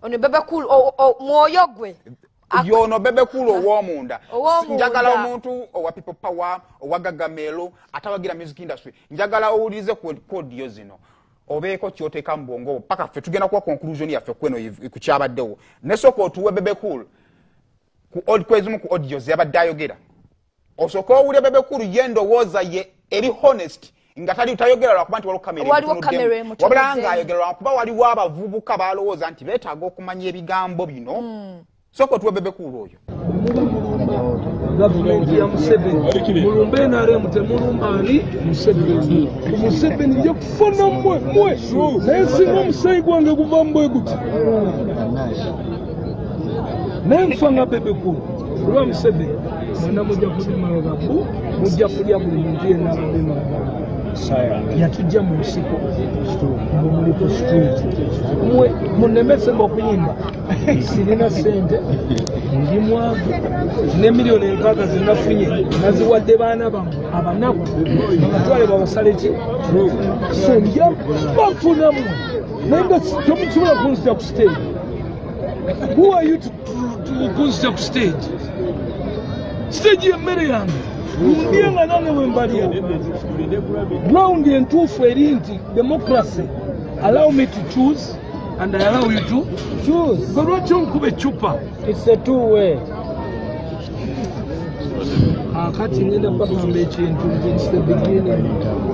Ono Bebe Cool mwoyo gwe yono Bebe Cool ow'omunda. Njagala omuntu owa People Power, owa Gagamelo, atawagira music industry, njagala owulirize ku audio zino, obeeko kyoteeka mu bwongo paka ffe tugenda kuwa conclusion yaffe kweno ku kyabaddewo. Nesooka otuwe Bebe Cool kwezimu ku audio zeyabadde ayogera, osooka owulire Bebe Cool ye ndowooza ye eri honest, nga tali tayogera lwakuba nti waliwo kamera emutunuddemu, wabula nga ayogera lwakuba waliwo abavubuka balowooza nti beetaaga okumanya ebigambo bino. Sooka otuwe Bebe Cool oyo. Gavumenti ya Museveni, mulumbe NRM, temulumba ani? Museveni. Ku Museveni nja kufuna mmwe mmwe, naye singa omusayi gwange guva mbwe guti, naye nfa nga Bebe Cool olwa Museveni. Mwena mujja kulya magabu, mujja kulya buli muntu yenna abadde magabu. Yatujja mu nsiko mbu muli ku street, mwe munnemesemba okuyimba. Sirina ssente, ndi mwavu, ne 6 million zenafunye naziwadde baana bammwe abanaku, babatwale babasale ki. So nja bafuna mmwe, naye nga temusobola kunzita ku stage. Who are you to kunzita ku stage? Stage yemmere yange, mundye nga nange bwe mbalya. Ground entuufu eri nti democracy allow me to choose and I allow you to choose. Gwe lwaki onkuba eccupa? It's a two way. Akati ngenda bagamba ekintu nti it's the beginning,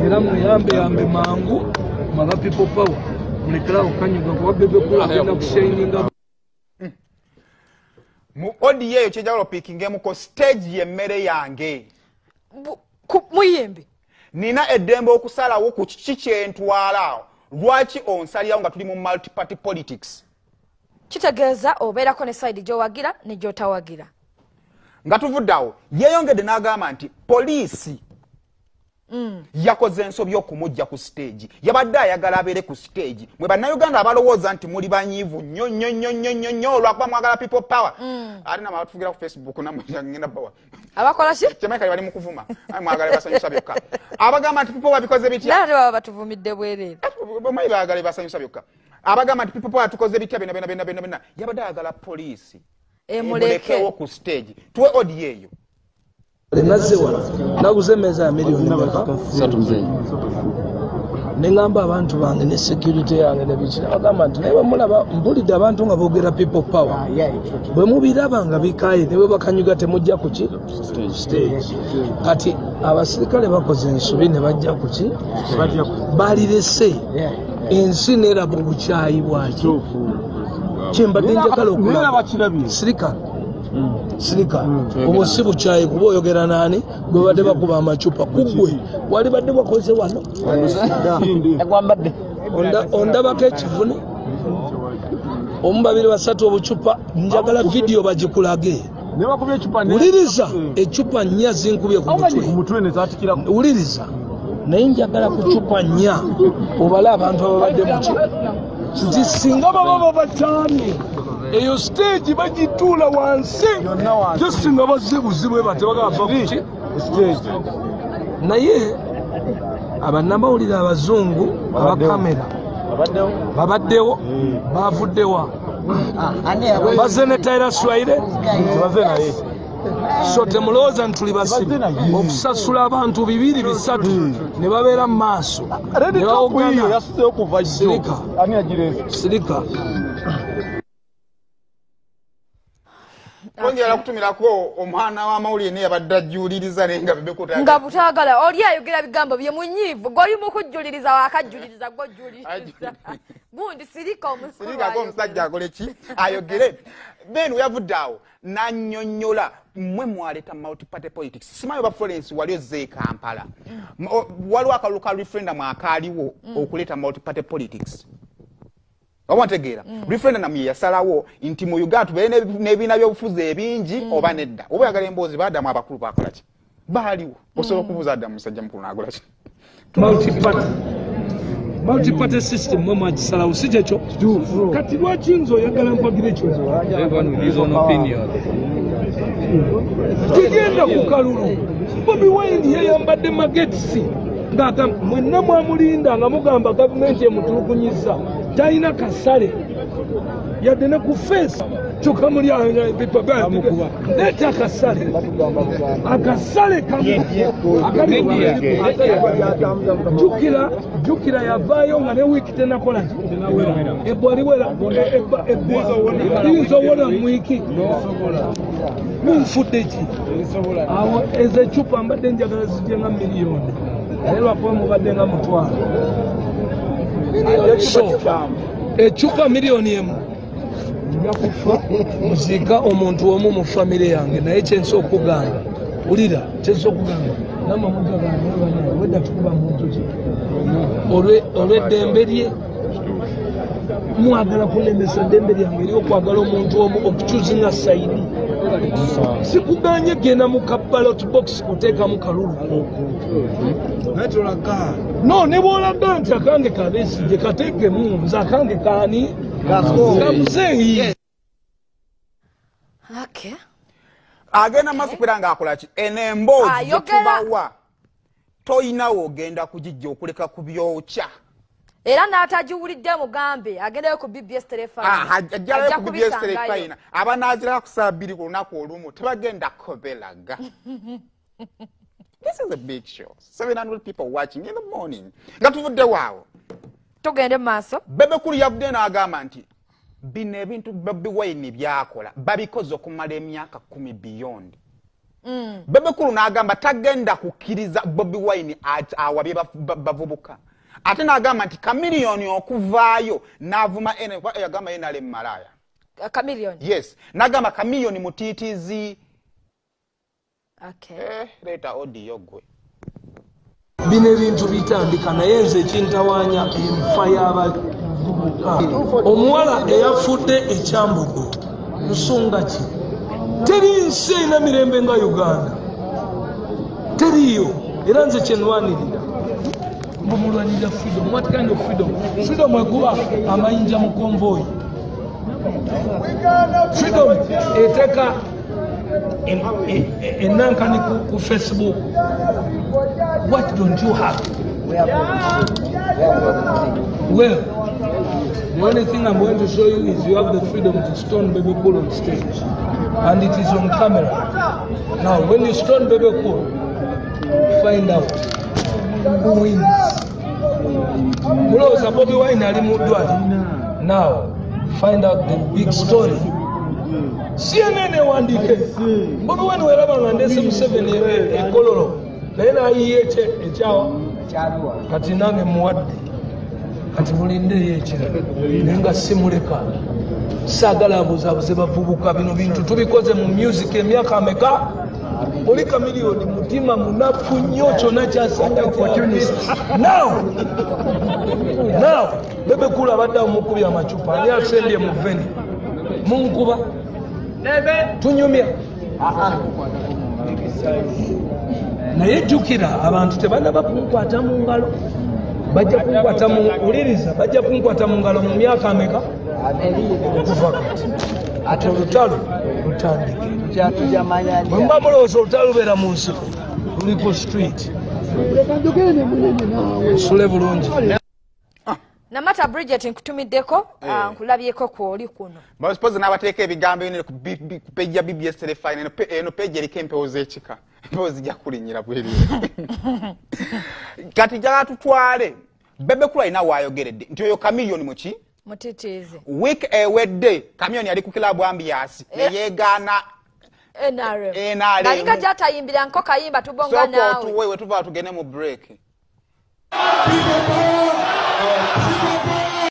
era mweyambeyambe mangu mwaba People Power, mulekerawo kanyuga kuba Bebe Cool agenda kushininga. Mu audio eyo kyenjagala opickingemuko stage y'emmere yange. Muyimbi. Nina eddembe okusalawo ku kiki kyentwala. Lwaki onsalirawo nga tuli mu multiparty politics? Kitegeeza obeerako ne side gy'owagira ne gy'otawagira. Nga tuvudde awo, yeeyongedde n'agamba nti poliisi yakoze ensobi okumujja ku stage. Yabadde ayagala abeere ku stage. Mwe Bannayuganda abalowooza nti muli banyiivu nnyo nnyo nnyo nnyo nnyo nnyo olwakuba mwagala People Power, ate namwe abatuvugira ku Facebook, namwe ngenda bawa. Abakola ki? Kyamaikali bali mu kuvuma. Aye mwagala basanyusa byokka. Abagamba nti People Power bikoze bitya? Naye ate baba batuvumidde bwereere. Omanyi baagala basanyusa byokka. Abagamba nti People Power tukoze bitya, byonna byonna byonna byonna byonna, yabadde ayagala poliisi emuleke emulekewo ku stage. Tuwe audio eyo. Nazze wano naguze emmeeza ya miliyoni meka, ne ŋŋamba abantu bange ne security yange ne biki, nabagamba nti naye bwemulaba mpulidde abantu nga boogera People Power, bwe mubiraba nga bikaye ne bwe bakanyuga temujja ku ki stage. Kati abasirikale bakoze ensobi ne bajja ku ki, balirese ensi neraba obukyayi bwaki kyembadde njagala okulaba. Sirika, sirika, obwo si bukyayi kuba oyogera naani gwe badde bakuba amacupa kuggwe wali badde bakoze wano. Ondabako ekivune omu, babiri, basatu, obucupa. Njagala vidiyo bagikulage. Wuliriza, ecupa nnya zinkubye ku mutwe. Wuliriza, naye njagala ku cupa nnya obale abantu ababadde muki, nti singa baba babataamye eyo stage bagituula wansi jo, singa bazze buzibu bate bagamba kuki. Naye abannamawulire abazungu abakamera babaddewo, bavuddewa, bazze ne Tyler Swire. So temulowooza nti tuli basiru okusasula abantu bibiri bisatu ne babeera mu maaso ne bawogana. Sirika, sirika. Kongera kutumirako omwana w'amawulire naye yabadde ajjuliriza, naye nga Bebe Cool nga butaagala oli ayogera bigambo bye munyiivu, goli mukujjuliriza wakajjuliriza gwojjuliriza gundi. Sirika omukulu. Sirikako, omusajja akole ki, ayogere. Then weyavudde awo nannyonnyola mmwe mwaleeta multiparty politics. Simanyi oba Florence wali ozze e Kampala. Waliwo akalulu ka referendum akaaliwo okuleeta multiparty politics, oba ntegeera? Referendum ye yasalawo nti mu Uganda tubeere n'ebibiina by'obufuzi ebingi oba nedda. Oba oyagala emboozi baadamu abakulu bakola ki, baaliwo, osobola okubuuza Adamu musajja mukulu n'agola ki. Multiparty system mwe mwagisalawo, si kyekyo? Kati lwaki nze oyagala mpagira ekyo? Tugenda ku kalulu. Bobi Wine yayambadde magetisi ng'agamba mwenna mwamulinda nga mugamba gavumenti emutulugunyiza, talina kasale. Yadde ne ku face kyokka muli leeta akasale akasale kamu jjukira yavaayo nga ne wiiki tenakola ki ebbwa liwera liyinza owona mu wiiki munfudde ki awo ezo ecupa mbadde njagala zijje nga miliyoni naye lwakuba mubadde nga 500. So ecupa miliyoni 1 nja kufa muziika omuntu omu mu famire yange naye kyensa okugamba wulira kyensa okugamba namwe mujagala wedda tukuba muntu ki olw'eddembe lye mwagala kulemesa eddembe lyange eryokwagala omuntu omu okukyuzinga sayidi sikuganye genda mu ka ballot box kuteekamu kalulu no ne bw'olaga nti akange kabesigye kateekemu nze akange kaani kamuzeeyi. Okay. Agenda maaso kubeera ng'akola ki eno emboozi gyetubawa toyinawo ogenda kugijja okuleka ku byokya era n'atagiwulidde mugambe agendayo ku BBS Terefayina ajjalayo ku BBS Terefayina abanaazirako ku ssaawa 2 ku lunaku olumu tebagenda kobelaga. This is a big show. 700 people watching in the morning. Nga tuvudde waawo tugende mu maaso. Bebe Cool yavudde n'agamba nti bino ebintu Bobi Wine byakola babikoze okumala emyaka 10 beyond. Bebe Cool n'agamba tagenda kukkiriza Bobi Wine awabye bavubuka. Ate n'agamba nti Chameleone okuvaayo n'avuma yagamba NRM malaya. Chameleone. Yes. N'agamba Chameleone mutiitiizi. Okay. Leeta audio gwe. Bino ebintu bitandika naye nze ekintawaanya enfa y'abavubuka. Omuwala eyafudde ekyambugo nsonga ki? Teri nsi erina mirembe nga Uganda. Teriyo. Era nze kyenwanirira. Mbumulwanirira freedom. What kind of freedom? Freedom ekuba amayinja mu convoy. Freedom eteeka enankani ku Facebook. What don't you have? Well, the only thing I'm going to show you is you have the freedom to stone Bebe Cool on stage. And it is on camera. Now, when you stone Bebe Cool, find out who wins. Mulowooza Bobi Wine ali mu ddwaliro. Now, find out the big story. CNN ewandiike. Bobi Wine weraba nga ndeese Museveni ekololo. Naye n'ayiye ekyawa kati nange muwadde. Kati mulindeeyo ekirala. Naye nga simuleka. Saagala abuzaabuze bavubuka bino bintu tubikoze mu music emyaka ameka? Oli Chameleone mutima munafu nnyo kyonna kyasanga Now, Bebe Cool abadde amukubye amacupa ani asembye mu veni munkuba tunyumya naye jjukira abantu tebannaba kunkwata mu ngalo bajja kunkwata mu wuliriza bajja kunkwata mu ngalo mu myaka ameka okuva kati ate olutalo lutandike. Bwe muba mulowooza olutalo lubeera mu nsiko luli ku street nsule bulungi. Namata Bridget nkutumiddeko nkulabyeko kwoli kuno. Suppose n'abateeka ebigambo eno ku page ya BBS Terefayina eno page eriko empewo z'ekika empewo zijja kulinnyira bwereere. Kati njagala tutwale Bebe Cool alina waayogeredde nti oyo Chameleone muki mutitiizi. Week ewedde Chameleone yali ku club Ambiance ne yeegaana NRM. Nalinga gy'atayimbira nko kayimba tubonga naawe. Sooka otuwe we tuva tugende mu break. People power!